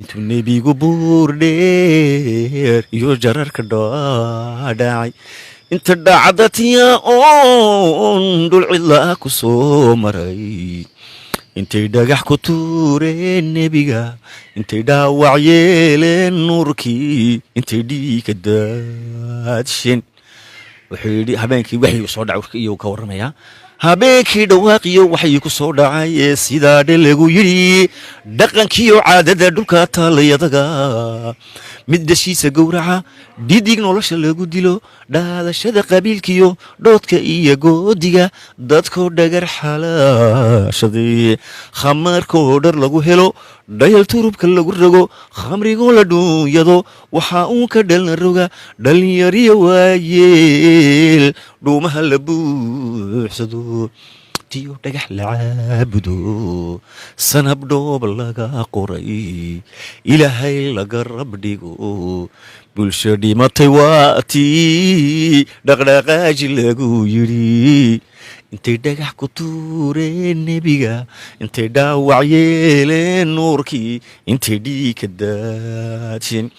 Intuu nebigu buur dheer iyo jararka dhaadhacay, inta dhacda tiya oon dhul cidlaa ku soo maray, intay dhagax ku tuureen nebiga, intay dhaawac yeeleen nuurkii, intay dhiigka daadsheen. Wuxuu yidhi habeenkii waxyigu soo dhacay iyuu ka warramayaa. Habeenkii dhawaaqiyo waxyi ku soo dhacay ee sidaa dhe lagu yidhi: dhaqankiyo caadada dhulka taalayadaga, mid dhashiisa gowraca, dhidig nolosha lagu dilo, dhaadashada qabiilkiyo dhoodka iyo goodiga, dadkoo dhagar xalaashaday, khamaarkoo dhar lagu helo, dhayal turubka lagu rogo, khamrigoo la dhuunyado, waxaa uun ka dhalna roga, dhalinyariyo waayeel dhuumaha la buuxsado, tiyo dhagax la caabudo, sanab dhoob laga qoray, Ilaahay laga rabdhigo, bulsho dhimatay waa tii dhaqdhaqaaji lagu yidhi. Intay dhagax ku tuureen nebiga, intay dhaawac yeeleen nuurkii, intay dhiigka daadsheen,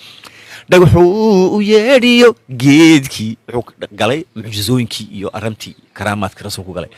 dhagaxuu u yeedhiyo geedkii. Wuxuu galay mucjizooyinkii iyo arrintii karaamaadka rasuulku galay.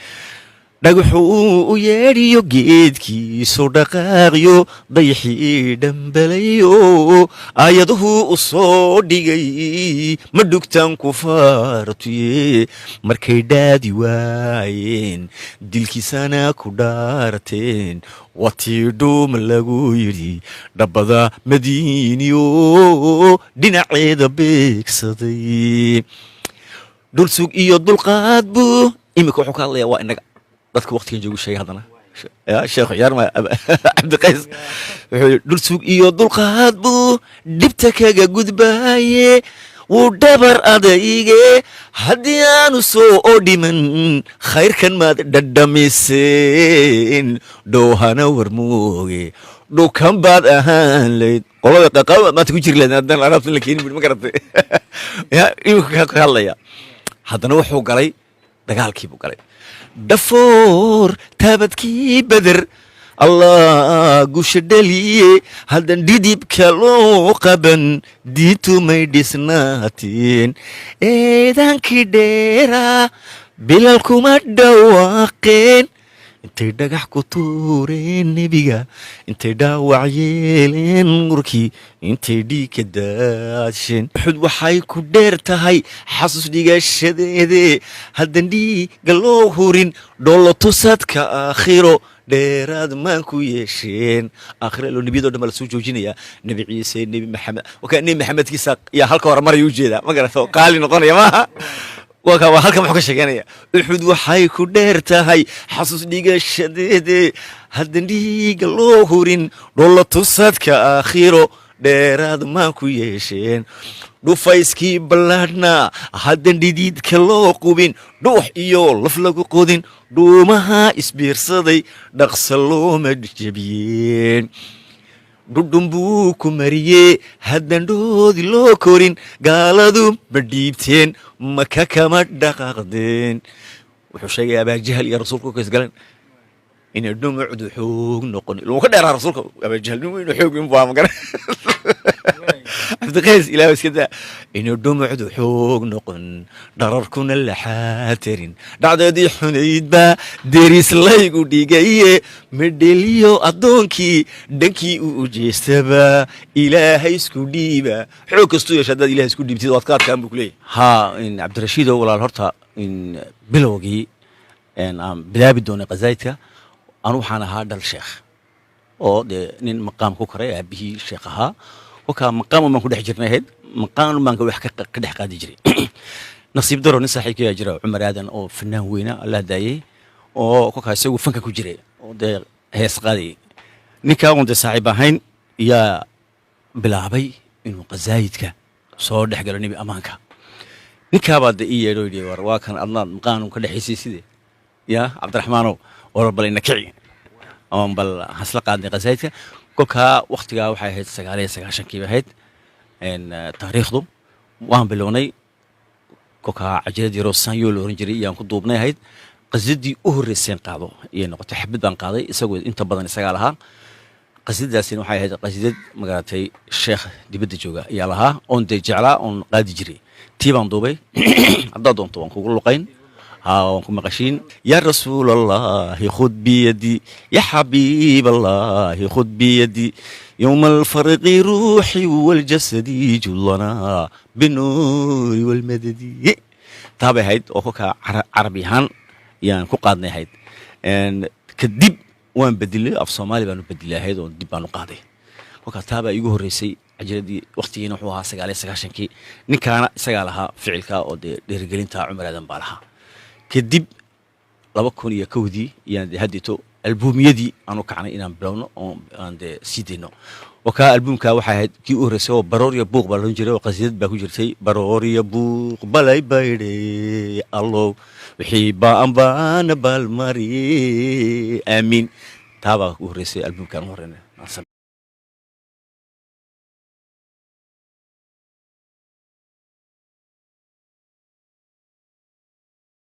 Dhagaxuu u yeedhiyo geedkiisu dhaqaaqiyo, dayaxii dhambalayo, aayaduhu u soo dhigay ma dhugtaan kufaartuye. Markay dhaadi waayeen, dilkiisana ku dhaarteen, watii dhuum lagu yidhi, dhabbada Madiiniyo dhinaceeda beegsaday. Dhulsug iyo dulqaad buu iminka wuxuu ka hadlayaa. Waa innaga dadka waqtigan joogu sheegay. Haddana ya sheekhu ciyaar ma Cabdiqays wuxuu yidhi: dhulsug iyo dulqaad buu dhibta kaga gudbaaye, wuu dhabar adayge. Haddii aanu soo oo dhiman, khayrkan maad dhadhamiseen. Dhowhana war mooge, dhukan baad ahaan layd, qolada qaqaba maanta ku jiri lahayd haddaan alaabtan la keenin bui. Ma garatay? Ya iminka ka hadlaya. Haddana wuxuu galay dagaalkii buu galay. Dhafoor taabadkii Beder Allah gusha dhaliye, haddan dhidibka loo qaban, diitumay dhisnaateen. Eedaankii dheeraa Bilal kuma dhawaaqeen. Intay dhagax ku tuureen nebiga, intay dhaawac yeeleen nuurkii, intay dhiigka daadsheen. Uxud waxay ku dheer tahay xasuus dhigashadeede, haddan dhiigga loo hurin, dhoollo tusadka aakhiro dheeraad maan ku yeesheen. Aakhiro ilo nebiyado dhan baa lasoo joojinayaa, Nebi Ciise, Nebi Maxamed. Waka Nebi Maxamedkiisa yaa halka hore maraya ujeedaa, ma garato? Qaali noqonaya maaha. Waka waa halkan muxuu ka sheekeynaya. Uxud waxay ku dheer tahay xasuus dhigashadeede, haddan dhiigga loo hurin, dhoollo tusadka aakhiro dheeraad maan ku yeesheen. Dhufayskii ballaadhnaa haddan dhidiidka loo qubin, dhuux iyo laf lagu qodin, dhuumaha isbiirsaday dhaqsa looma jebiyeen. Dhudhun buu ku mariyee, haddan dhoodi loo korin, gaaladu ma dhiibteen, Maka kama dhaqaaqdeen. Wuxuu sheegaya Abaajahal iyo rasuulku ka isgaleen inay dhumucdu xoog noqon iluu ka dheeraa rasuulka. Abaajahal nin weyn oo xoog weyn baa, magara Cabdiqays? Ilaah iska daa. Inay dhumucdu xoog noqon, dhararkuna laxaatarin, dhacdadii xunayd baa deris laygu dhigaye, medheliyo addoonkii dhankii u ujeestaba Ilaahay isku dhiiba. Xoog kastuu yeesha, haddaad Ilahay isku dhiibtid, waad ka adkaan buu kuleeyahay. Haa, Cabdirashiidow walaal, horta bilowgii aan bilaabi doonay qasaa'idka, anu waxaan ahaa dhal sheekh oo dee nin maqaam ku koray, aabihii sheekh ahaa. Kolkaa maqaam baan ku dhex jirnay ahayd, maqaam baan wax ka dhex qaadi jiray. Nasiib daro, nin saaxiibkayaa jira, Cumar Aadan, oo fanaan weyna, Allah daayey, oo kolkaa isagu fanka ku jiray oo dee hees qaadayay. Ninkaa oon dee saaxiib ahayn yaa bilaabay inuu qasaayidka soo dhex galo nebi ammaanka. Ninkaabaa dee ii yeedho, yidhi: war waa kan adnaad maqaanun ka dhexaysay side ya Cabdiraxmaanow, war bal ina kici oon bal hasla qaadnay qasaayidka. Kolkaa waktigaa waxay ahayd 99-kii bay ahayd taariikhdu. Waan bilownay kolkaa cajalad yaroo sanyo la oran jiray iyaan ku duubnay ahayd. Qasadii u horreyseen qaado iyay noqotay. Xabad baan qaaday, isagoo inta badan isagaa lahaa. Qasiidadaasina waxay ahayd qasiidad magaratay sheekh dibadda jooga ayaa lahaa, oon dee jeclaa, oon qaadi jiray. Tii baan duubay. Haddaad doonto waan kugu luqayn, haa, waan ku maqashiin. يا رسول الله خذ بيدي، يا حبيب الله خذ بيدي، يوم الفرق روحي والجسد، جد لنا بالنور والمدد. Taa bay ahayd oo kolkaa Carabi ahaan yaan ku qaadnay ahayd. Kadib waan bedelay, af Soomaali baan u bedelay ahayd, oo dib baan u qaaday. Kolkaa taa baa iigu horreysay cajiradii. Waqtigiina wuxuu ahaa 99-kii. Ninkaana isagaa lahaa ficilka oo dee dhiirigelinta Cumar Aadan baa lahaa. Kadib 2001-dii yaan dee haddeeto albuumiyadii aan u kacnay inaan bilowno oo aan dee sii dayno. Wakaa albuumka waxay ahayd kii u horreysay oo Baroor iyo Buuq baa la odhan jiray, oo qasiidad baa ku jirtay: "Baroor iyo buuq balay baydhe, allow wixii ba'an baana baalmari, aamiin." Taa baa u horreysay albuumkaan u horreynay.